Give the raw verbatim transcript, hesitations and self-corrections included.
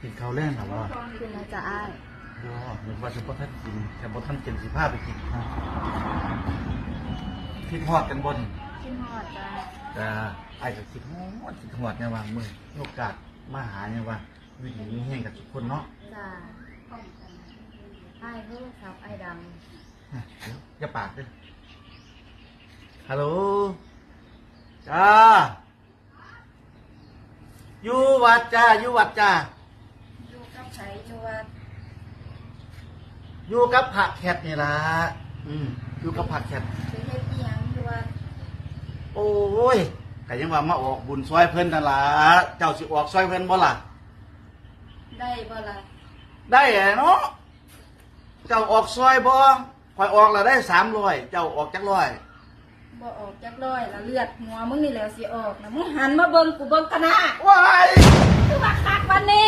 กินข้าวแลงแล้วบ่? กินแล้วจ้ะอ้าย บ่ นึกว่าสิบ่ทันกิน แต่บ่ทันกินสิพาไปกินนะ คิดฮอดกันบ่นี่? คิดฮอดจ้ะ จ้ะ อ้ายก็คิดฮอด คิดฮอดเนี่ยว่ามื้อมีโอกาสมาหาเนี่ยว่า อยู่ดีมีแฮงกันทุกคนเนาะ จ้ะ อ้ายโทรศัพท์อ้ายดัง เดี๋ยวอย่าปากเด้อ ฮัลโหล จ้า อยู่วัดจ้า อยู่วัดจ้า อยู่กับไผอยู่วัด? อยู่กับพระแคทนี่ล่ะ อืม อยู่กับพระแคท ไปเฮ็ดอิหยังอยู่วัด? โอ้ย ก็ยังว่ามาออกบุญซอยเพิ่นนั่นล่ะ เจ้าสิออกซอยเพิ่นบ่ล่ะ? ได้บ่ล่ะ? ได้แหละเนาะ เจ้าออกซอยบ่? ข้อยออกแล้วได้สามร้อย เจ้าออกจักร้อย? บ่ออกจักร้อยละ เลือดหัวมึงนี่แหล้วสิออกนะ มึงหันมาเบิ่งกูเบิ่งกะนะ ว้าย คือว่าคักว่าแน่